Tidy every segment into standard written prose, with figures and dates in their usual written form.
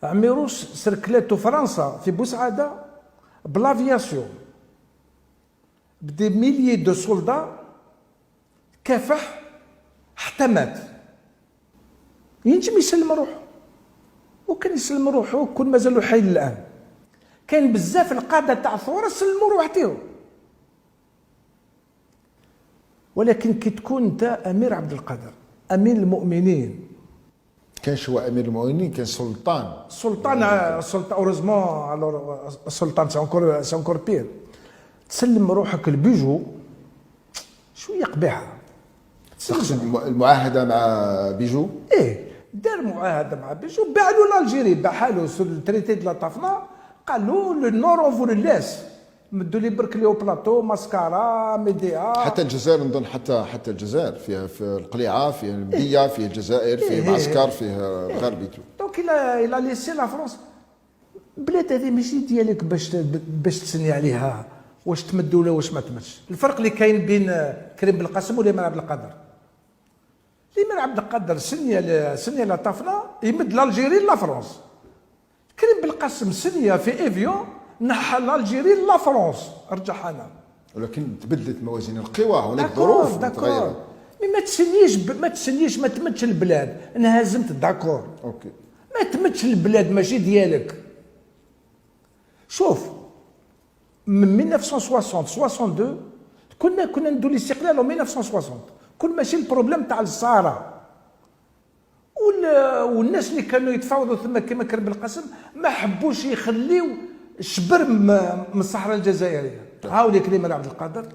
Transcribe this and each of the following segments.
عميروش سركلاتو فرنسا في بوسعاده ب l'aviation، ب des milliers de soldats، كافح حتى مات. ينجم يسلم روحه، وكان يسلم روحه كون مازالو حي الان. كاين بزاف القادة تاع الثورة سلموا روحتهم، ولكن كي تكون انت امير عبد القادر، امير المؤمنين. كانش هو امير المؤمنين، كان سلطان. سلطان، سلطان، heureusement. alors السلطان c'est encore pire. تسلم روحك لبيجو شوية قبيحه. تقصد المعاهدة مع بيجو؟ ايه، دار معاهدة مع بيجو، باع له l'Algérie، باعها له sur le traité de la Tafna. قال له le nord on vous le laisse، مدوا لي برك les hauts plateaux، ماسكارا، ميديا. حتى الجزائر نظن، حتى الجزائر فيها، في القليعه، فيها المديه، فيها الجزائر، فيها معسكر، فيها الغرب. donc il a laissé la France. بلاد هذه ماشي ديالك باش تسني عليها واش تمد ولا واش ما تمدش. الفرق اللي كاين بين كريم بالقاسم والامير عبد القادر، الامير عبد القادر signa la Tafna، يمد l'Algérie la France. كريم بالقاسم signa في Évian، نحى l'Algérie la France، رجعها لنا. ولكن تبدلت موازين القوى، هناك ظروف متغيره. mais ما تسنيش، ما تسنيش، ما تمدش البلاد. انهزمت، d'accord. ما تمدش البلاد، ماشي ديالك. شوف، من 1960 62 كنا ندو الاستقلال 1960، كل ماشي ال problème تاع الصحراء والناس اللي كانوا يتفاوضوا ثم كما كريم بالقاسم ما حبوش يخليو شبر من الصحراء الجزائريه. هاولي كريم عبد القادر.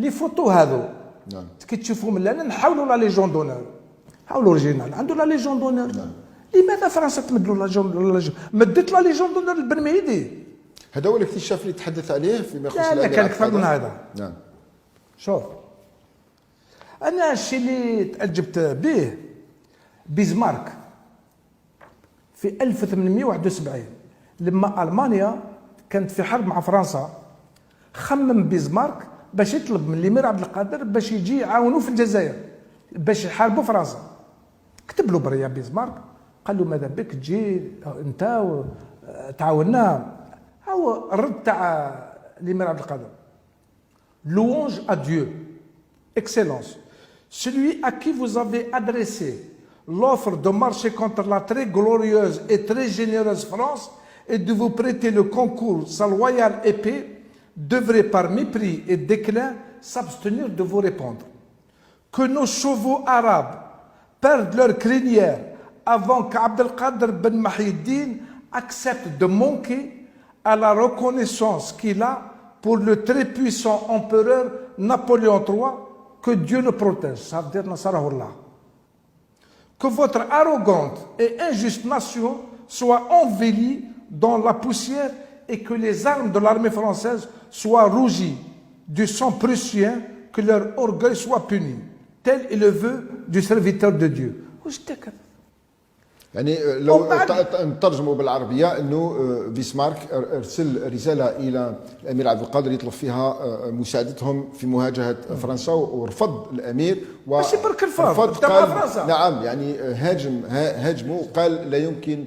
Les photos هذو كي تشوفهم لنا نحاولوا la Légion d'honneur، هاو l'original، عنده la Légion d'honneur. لماذا فرنسا تمد له la Légion؟ مدت la Légion d'honneur لبن مهيدي. هذا هو الاكتشاف اللي تحدث عليه فيما يخص لا لا، كان اكثر من هذا. شوف، انا الشيء اللي تعجبت به، بيزمارك في 1871 لما المانيا كانت في حرب مع فرنسا، خمم بيزمارك باش يطلب من الامير عبد القادر باش يجي يعاونوا في الجزائر باش يحاربوا فرنسا. كتب له برية بيزمارك، قال له ماذا بك تجي انت تعاوننا. هو الرد تاع الامير عبد القادر: Louange à Dieu, Excellence, celui à qui vous avez adressé l'offre de marcher contre la très glorieuse et très généreuse France et de vous prêter le concours sa loyale épée devrait par mépris et déclin s'abstenir de vous répondre. Que nos chevaux arabes perdent leur crinière avant qu'Abdelkader Ben Mahiddin accepte de manquer à la reconnaissance qu'il a pour le très puissant empereur Napoléon III, que Dieu le protège. Ça veut dire نصره الله. Que votre arrogante et injuste nation soit ensevelie dans la poussière et que les armes de l'armée française soient rougies du sang prussien, que leur orgueil soit puni. Tel est le vœu du serviteur de Dieu. واش تكذب؟ يعني لو نترجموا بالعربيه، انه بيسمارك ارسل رسالة الى الامير عبد القادر يطلب فيها مساعدتهم في مواجهة فرنسا، ورفض الامير. و ماشي برك رفض، قال فرنسا. نعم، يعني هاجموا وقال لا يمكن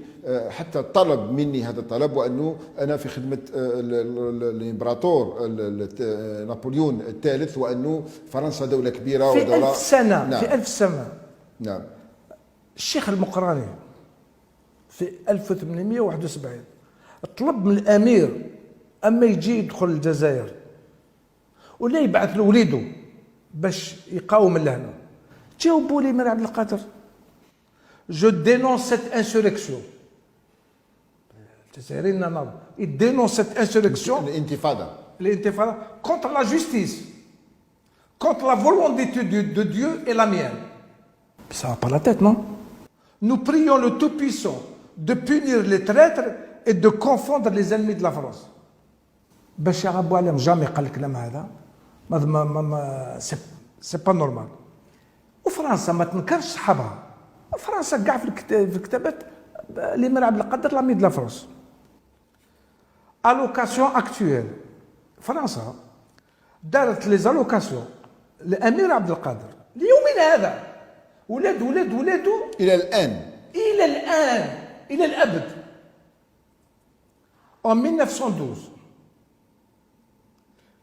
حتى طلب مني هذا الطلب، وانه انا في خدمة الامبراطور نابليون الثالث، وانه فرنسا دولة كبيرة في ودولة 1000 سنه. في 1000 سنه. الشيخ المقراني في 1871 طلب من الامير اما يجي يدخل الجزائر ولا يبعث له وليده باش يقاوم لهنا. جاوبوا الامير عبد القادر: je dénonce cette insurrection. الجزائريين ناضوا، dénonce cette insurrection. الانتفاضه. الانتفاضه، contre la justice، contre la volonté de Dieu et la mienne. Ça va pas la tête, non؟ Nous prions le Tout-Puissant de punir les traîtres et de confondre les ennemis de la France. بشار بوعلام jamais قال الكلام هذا. ما ما ما, ما c'est pas normal. وفرنسا ما تنكرش صحابها، فرنسا كاع في الكتابات الامير عبد القادر l'ami de la France. allocations actuelles، فرنسا دارت les allocations الامير عبد القادر ليومنا هذا، ولاد ولاد ولادو. الى الان. الى الان، الى الابد. En 1912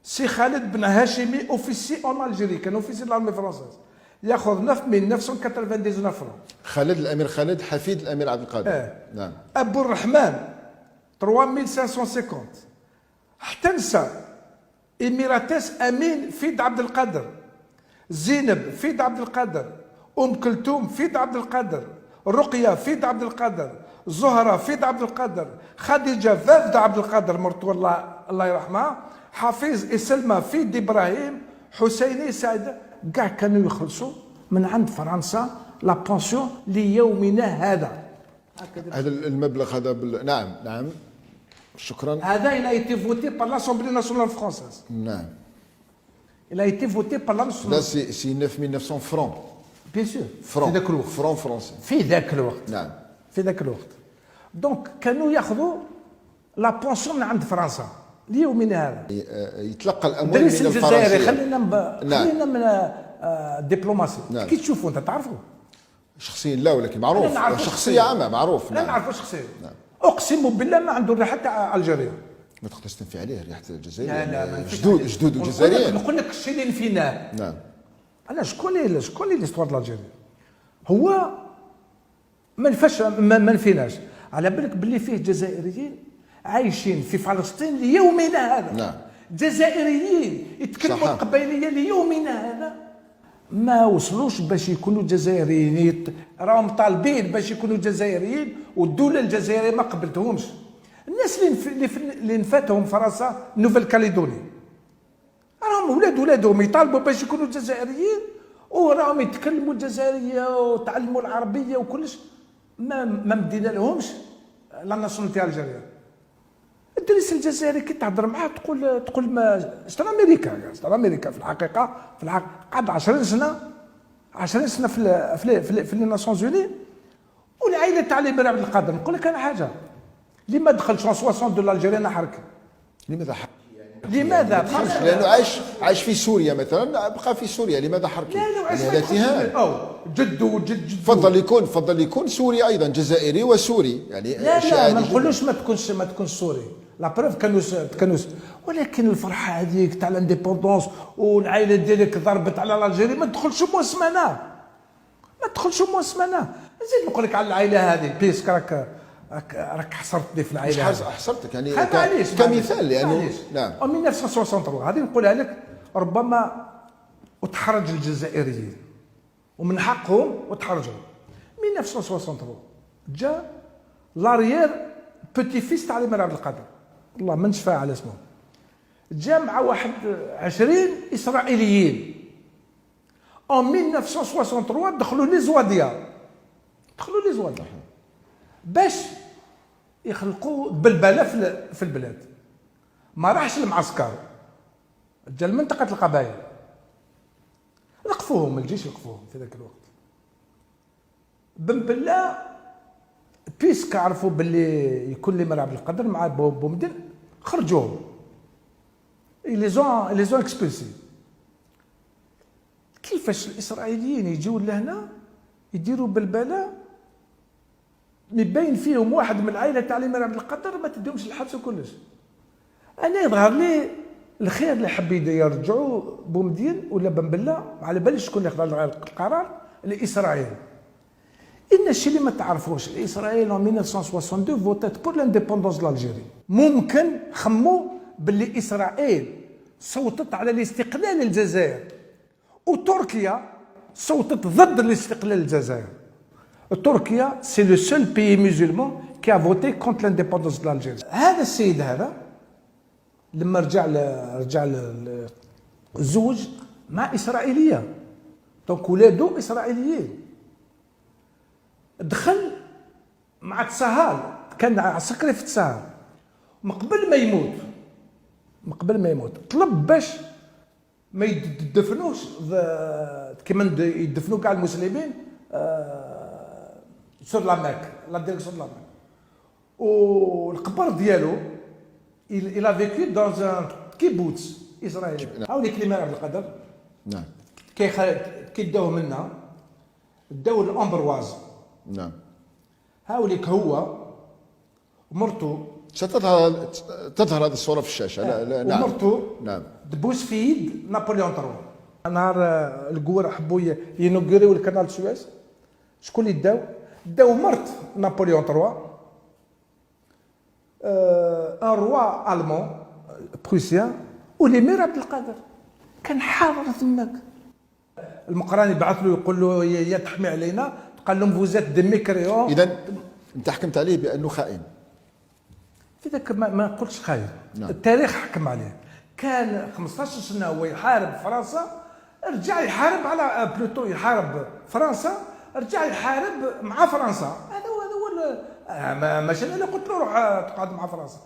سي خالد بن هاشمي، officier en Algérie، كان officier de l'armée française، ياخذ 9999 francs. خالد، الامير خالد، حفيد الامير عبد القادر. آه. نعم. ابو الرحمن 3550. حتى نسى émérite امين fille عبد القادر، زينب fille عبد القادر، ام كلثوم fille عبد القادر، رقيه fille عبد القادر، زهره fille عبد القادر، خديجة veuve عبد القادر، مرته الله يرحمها، حفيظ سلمى fille ابراهيم، حسيني سعيد، كاع كانوا يخلصوا من عند فرنسا la pension ليومنا هذا. هذا المبلغ هذا نعم، شكرا. هذا il a été voté par l'Assemblée nationale française. Il a été voté par l'Assemblée. Là c'est 9900 francs. Bien sûr. francs. في ذاك الوقت. francs français. في ذاك الوقت. في ذاك الوقت. donc كانوا ياخذوا la pension من عند فرنسا ليومنا هذا. يتلقى الاموال دريس من الجزائري الفرنسية. خلينا من الدبلوماسي. كي تشوفوا انت تعرفوا؟ شخصيا لا، ولكن معروف. أنا نعرفه شخصية شخصياً. عامة معروف. انا نعرفه شخصيا. اقسم بالله ما عنده الريحة تاع algérien. ما تقدرش تنفي عليه ريحه الجزائر. لا لا، ما نفيش جدود عليه. جدود الجزائريين. نقول لك الشيء اللي نفيناه. انا je connais l'histoire de l'Algérie. هو ما نفاش، ما نفيناش. على بالك باللي فيه جزائريين عايشين في فلسطين ليومنا هذا. جزائريين يتكلموا القبائليه ليومنا هذا، ما وصلوش باش يكونوا جزائريين. راهم طالبين باش يكونوا جزائريين والدولة الجزائرية ما قبلتهمش. الناس اللي نفاتهم فرنسا Nouvelle-Calédonie، راهم ولاد ولادهم يطالبوا باش يكونوا جزائريين، وراهم يتكلموا الجزائرية وتعلموا العربية وكلش، ما مدينا لهمش la nationalité algérienne. الدريس الجزائري كي تهضر معاه تقول ما c'est un Américain، c'est un Américain. في الحقيقه قعد 20 سنه، 20 سنة في les Nations Unies. والعائلة تاع الامير عبد القادر، نقول لك انا حاجه، اللي ما دخلش 62 l'Algérie انا حركه. لماذا حركي؟ لماذا؟ لانه عايش في سوريا مثلا، بقى في سوريا، لماذا حركي؟ لا لا. يعني هذا اتهام. او جدو وجد جدو. فضل يكون سوري ايضا، جزائري وسوري يعني. لا. شيء لا، عادي ما جداً. نقولوش ما تكونش سوري، la preuve كانوا، ولكن الفرحة هذيك تاع l'indépendance والعائلة ديالك ضربت على l'Algérie، ما تدخلش moins سمانه، ما تدخلش moins سمانه. نزيد نقول لك على العائلة هذه، puisque راك حصرتني في مش العائلة هذه. حصرتك يعني معليش. كمثال لانه معليش. 1963 هذه نقولها لك، ربما وتحرج الجزائريين ومن حقهم وتحرجوا. 1963 جا l'arrière-petit-fils تاع الامير عبد القادر، والله ما نشفى على اسمه، جا مع واحد 20 اسرائيليين en 1963، دخلوا les Ouadhias، دخلوا les Ouadhias باش يخلقوا بلبلة في البلاد. ما راحش المعسكر، جا لمنطقه القبائل، وقفوهم الجيش، وقفوهم في ذاك الوقت. بن بلا puisque عرفوا باللي يكون الامير عبد القادر مع بومدين، خرجوهم، ils les ont expulsés. كيفاش الاسرائيليين يجوا لهنا يديروا بلبله، باين فيهم واحد من العائلة تاع الامير عبد القادر، ما تديهمش الحبس وكلش؟ انا يظهر لي الخير اللي حب يرجعوا بومدين ولا بن بلا، على بالي شكون اللي خذا القرار، الاسرائيل. ان الشيء اللي ما تعرفوش، اسرائيل 1962 votait pour l'indépendance de l'Algérie. ممكن خمو باللي اسرائيل صوتت على الاستقلال الجزائر وتركيا صوتت ضد الاستقلال الجزائر. تركيا c'est le seul pays musulman qui a voté contre l'indépendance de l'Algérie. هذا السيد هذا لما رجع زوج مع اسرائيليه، donc ولادو اسرائيليين. دخل مع تساهال، كان عسكري في تساهال. من قبل ما يموت طلب باش ما يدفنوش كيما يدفنوا كاع المسلمين sur la Mecque، la direction la Mecque. والقبر ديالو، il a vécu dans un kibboutz israélien. هاوليك الامير عبد القادر. كي داوه منا، داو l'Ambroise. هاوليك هو مرتو. ستظهر هذه الصورة في الشاشه، لا لا، نعم. ومرتو. نعم. تبوس في يد نابليون trois. نهار القوار حبوا inaugurer ال canal Suez، شكون اللي داو؟ داو مرت نابليون trois، un roi allemand prussien، و l'émir عبد القادر كان حاضر تماك. المقراني بعث له يقول له يا تحمي علينا، قال لهم vous êtes des mécréants. اذا انت حكمت عليه بانه خائن؟ في ذاك ما نقولش خاين. التاريخ حكم عليه. كان 15 سنة هو يحارب فرنسا، رجع يحارب على plutôt يحارب فرنسا، رجع يحارب مع فرنسا. هذا هو، هذا هو. ماشي انا اللي قلت له روح تقعد مع فرنسا.